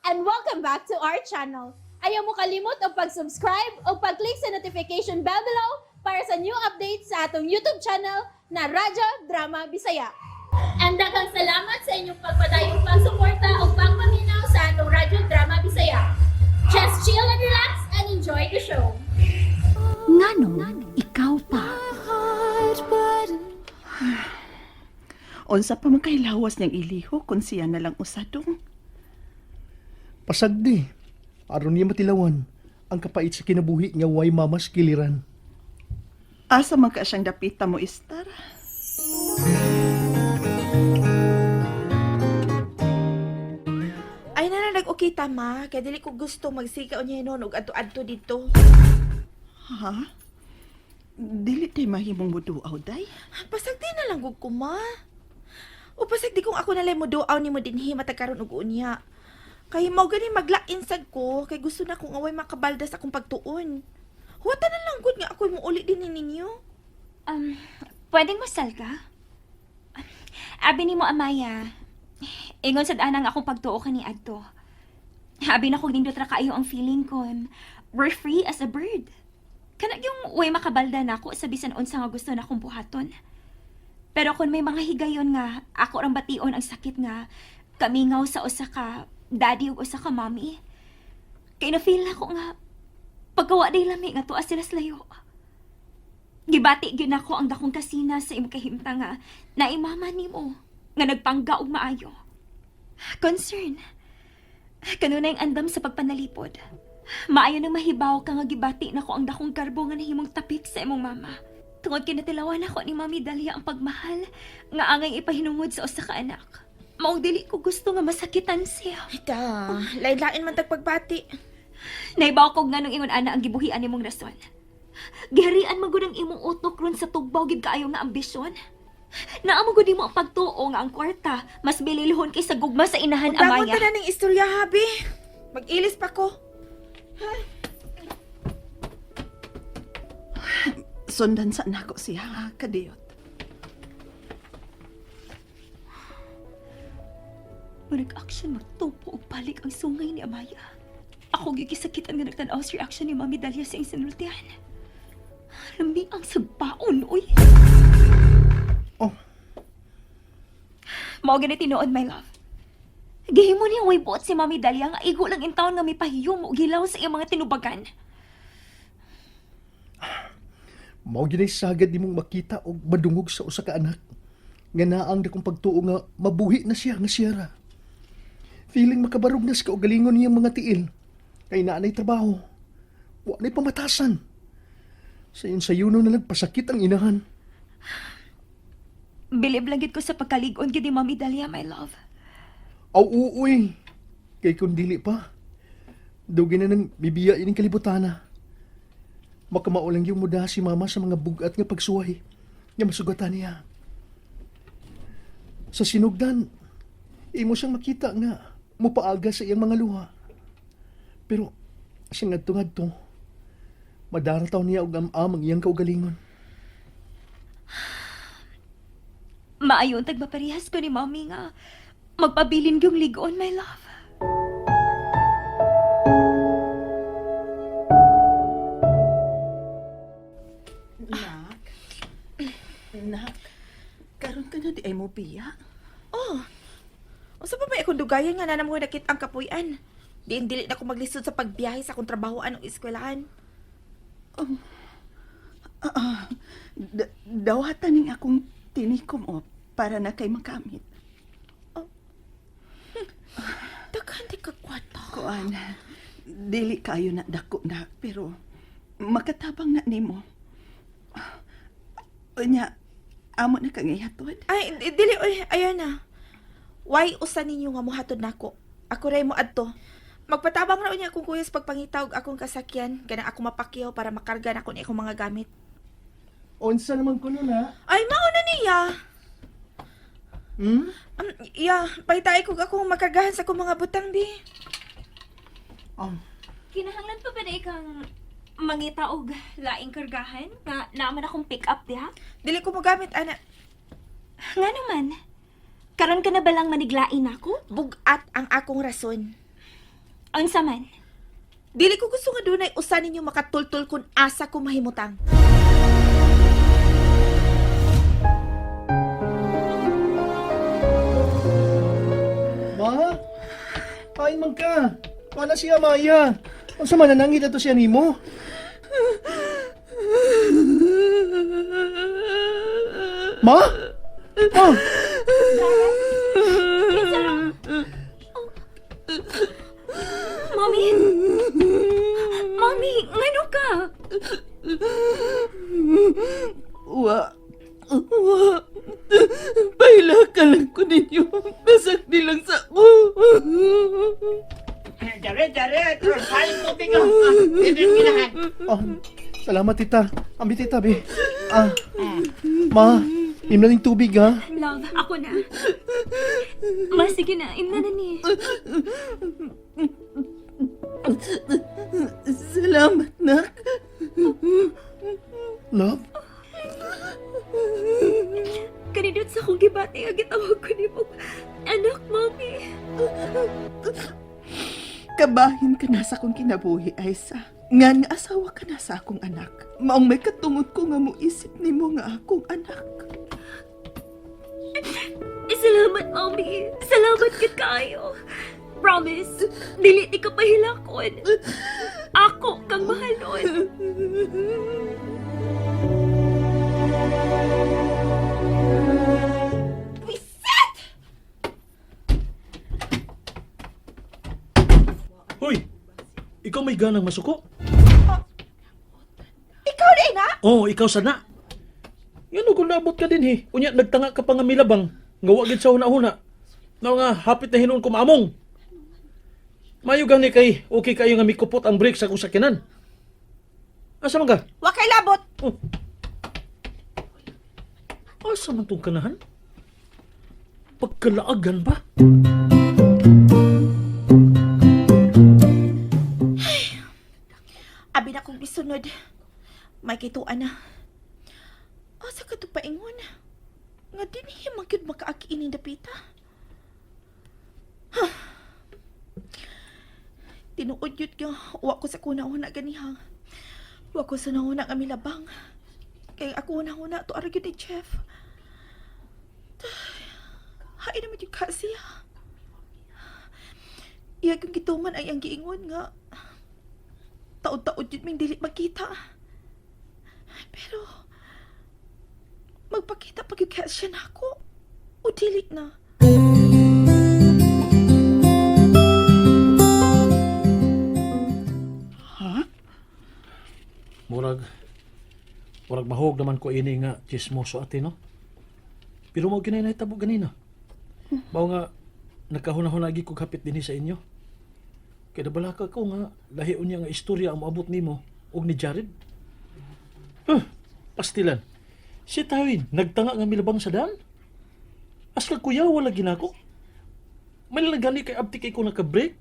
And welcome back to our channel. Ayaw mo kalimot og pag-subscribe o pag-click sa notification bell below para sa new updates sa atong YouTube channel na Radyo Drama Bisaya. And daghang salamat sa inyong pagpadayong pagsuporta o pagpaminaw sa atong Radyo Drama Bisaya. Just chill and relax and enjoy the show. Nganong ikaw pa? Unsa pa man kay lawas niyang iliho kung siya na lang usadong. Pasagdi, aron niya matilawan ang kapait sa kinabuhi nga way mamas kiliran. Asa man ka siyang dapita mo istar? Ay na na nag-okay ta ma, kay dili ko gusto magsika unya hinon og adto-adto dito. Ha? Dili tay mahimong muduaw day. Pasagdi na lang gud ko ma. O pasagdi kung ako nalay mo duaw nimo dinhi matag karon og unya. Kay mao gani maglain sad ko kay gusto na kong away makabalda sa akong pagtuon. Huwata na lang gud nga ako'y muuli din ni ninyo. Um, pwedeng masal ka? Abi ni mo, Amaya. Ingon sa daan ang akong pagtuo kani adto. Abi na kog nindot ra kaayo ang feeling ko. We're free as a bird. Kanag yung way makabalda nako sa bisan unsa nga gusto na akong buhaton. Pero kung may mga higayon nga, ako rang bation ang sakit nga kamingaw sa usa ka daddy ug usa ka mommy. Kay na feel nako nga pagkawa day lami nga tuwa sila sa layo. Gibati gyud nako ang dakong kasina sa imong kahimtang nga naimama nimo nga nagpangga og maayo. Concern. Kanunay ang andam sa pagpanalipod. Maayo nang mahibaw ka nga gibati nako ang dakong garbo nga nahimong tapik sa imong mama. Tungod kinatilawan nako ni Mami Dalia ang pagmahal nga angay ipahinungod sa usa ka anak. Maong dili ko gusto nga masakitan siya. Ita, lain-lain man tag pagbati. Naibaw ko nga nung ingon ana ang gibuhian nimong rason. Giharian man gud ang imong utok ron sa tugbaw gid kaayo nga ambisyon. Naa mo gud nimo ang pagtuo nga ang kwarta mas bililhon kaysa gugma sa inahan, Dangon Amaya. ta na ning istorya habi. Mag-ilis pa ko. Sundan sa nako siya, ha, kadiyot. Manag-action magtupo og balik ang sungay ni Amaya. Ako gyud gisakitan nga nagtan-aw sa reaction ni Mami Dalia sa iyang sinultihan. Lami ang sagpaon, uy. Oh. Mao gani tinuod, my love. Gihimo niyang way buot si Mami Dalia nga igo lang in town nga may pahiyom og hilaw sa iyang mga tinubagan. Mao gyud ay sagad nimong makita og madungog sa usa ka anak nga naang dakong pagtuo nga mabuhi na siya nga siyara. Feeling makabarog na sa kaugalingon niyang mga tiil kay naa na'y trabaho. Wa na'y pamatasan. Sayon sayuno na lang pasakit ang inahan. Bilib lang gid ko sa pagkaligon gid ni Mami Dalia, my love. Aw uuy. Kay kung dili pa. Dugi na nang bibiya ining kalibutana. Makamao lang yung muda si mama sa mga bugat nga pagsuway nga masugatan niya. Sa sinugdan, imo siyang makita nga mupaaga sa iyang mga luha. Pero sa ngadto-ngadto, madarataw niya og am-am ang iyang kaugalingon. Maayon tagpaparehas ko ni Mami nga magpabilin yung ligon, my love. Nak. Nak. Karon ka na di ay mo biya. Oh. Unsa pa may akong dugayan nga na mo nakit ang kapuy-an. Diin dili na ko maglisod sa pagbiyahe sa akong trabahoan o eskwelahan. Ah, dawatan ning akong tinikom o para na kay makamit. Daghan di ka kwarta. Kuan, dili kayo na dako na, pero makatabang na nimo. Unya, amo na kang ihatod. Ay, dili oy, ayan na. Why usa ninyo nga mohatod nako? Ako ray mo adto. Magpatabang ra unya akong kuya sa pagpangita og akong kasakyan kanang ako mapakyaw para makarga nako ni akong mga gamit. Unsa naman kuno na? Ay, mao na niya. Hmm? Yeah, pahitay ko akong makargahan sa akong mga butang bi. Oh, Kinahanglan pa ba na ikang mangita og laing kargahan nga naaman akong pick up diha? Dili ko mogamit ana. Nga naman. Karon ka na ba lang maniglain ako? Bugat ang akong rason. Unsa man? Dili ko gusto nga dunay usa ninyo makatultol kung asa ko mahimutang. Ma? Kain man ka. Wala siya, Maya. Unsa man nanangit ato siya nimo? Ma? Ma? Mommy! Mommy, ngano ka? Wa. Wa. Paila ka lang ko ninyo. Basak nilang sa ko. Jared, Jared, saling tubig oh. Ginahan. Ah, salamat, tita. Ambi, tita, be. Ah, ma, imna ning tubig, ha? Love, ako na. Ma, sige na. Imna na ni. Salamat, nak. Love? Kanindot sa akong gibati nga gitawag ko ni mo. Anak, mommy. Kabahin ka na sa akong kinabuhi, Aisa. Ngan nga asawa ka na sa akong anak. Maong may katungod ko nga moisip nimo nga akong anak. Salamat, mommy. Salamat kit kaayo. Promise, dili ti ka pahilakon. Ako kang mahalon. Wiset! Hoy! Ikaw may ganang masuko? Ikaw na na? Oo, oh, ikaw sana. Ngano kung naabot ka din he. Unya, nagtanga ka pa nga milabang. Nga wa gid sa huna-huna. Na nga, hapit na hinuon kumaamong. Mayo gani kay, okay kayo nga mikupot ang brake sa akong sakyanan. Asa man ka? Wa kay labot. Oh. Asa man tong kanahan? Pagkalaagan ba? Abi na kong gisunod. May kituan na. Asa ka to paingon? Nga dinhi man gyud makaaki ining dapita. Huh. Tinuod yun nga, wa ko sa kuna-una ganiha. Wa ko sa nauna nga milabang. Kay ako una-una to ara gyud ni Jeff. Hain naman yung ka siya. Iya kang gituman ay ang giingon nga taod-taod yun ming dili magkita. Pero, magpakita pag yung siya na ako. O dili na. Ha? Murag, murag mahog naman ko ini nga chismoso ate, no? Pero mo ginay nahitabo ganina. Mao nga, nagkahuna-huna gi kog hapit dinhi sa inyo. Kay nabalaka ko nga, lahion niya nga istorya ang moabot nimo og ni Jared. Huh, pastilan. Si Tawin, nagtanga nga milabang sa daan. Aska kuya, wala ginako. May gani kay abti kay ko naka-break.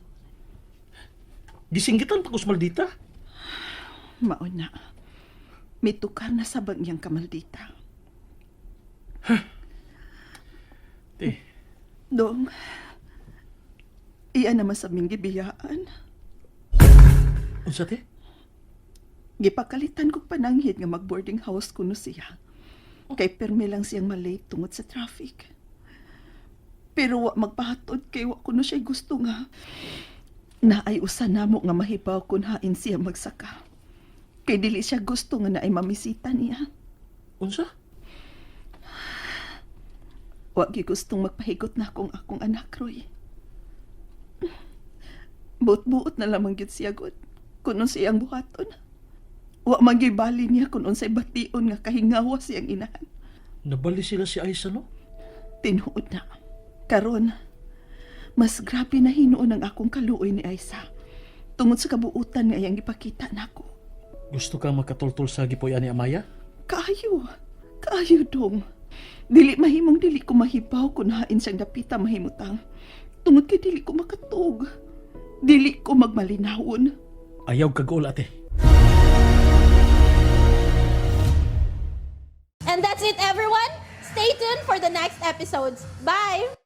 Gisinggitan pa ko sa maldita. Mauna. Mitukar na sa bang iyang kamaldita. Te, Dong, iya naman sa ming gibiyaan. unsa te? Gipakalitan ko pananghid nga mag-boarding house kuno siya. Kay permi lang siyang malate tungod sa traffic. Pero wa magpahatod kay wa kuno siya gusto nga naay usa namo nga mahibaw kun hain siya magsaka. Kay dili siya gusto nga naay mamisita niya. Unsa? Wa gyud gustong magpahigot na akong akong anak, Roy. Buot-buot na lamang gyud siya gud kun unsa iyang buhaton. Wa man gyud bali niya kun unsay bation nga kahingawa siyang inahan. Nabali sila si Aisa, no? Tinuod na. Karon, mas grabe na hinuon ang akong kaluoy ni Aisa tungod sa kabuutan nga iyang gipakita nako. Gusto kang makatultol sa gipuy-an ni Amaya? Kaayo, kaayo dong. Dili mahimong dili ko mahibaw kun hain siyang dapita mahimutang. Tungod kay dili ko makatug. Dili ko magmalinawon. Ayaw kag-uol, ate. And that's it, everyone. Stay tuned for the next episodes. Bye!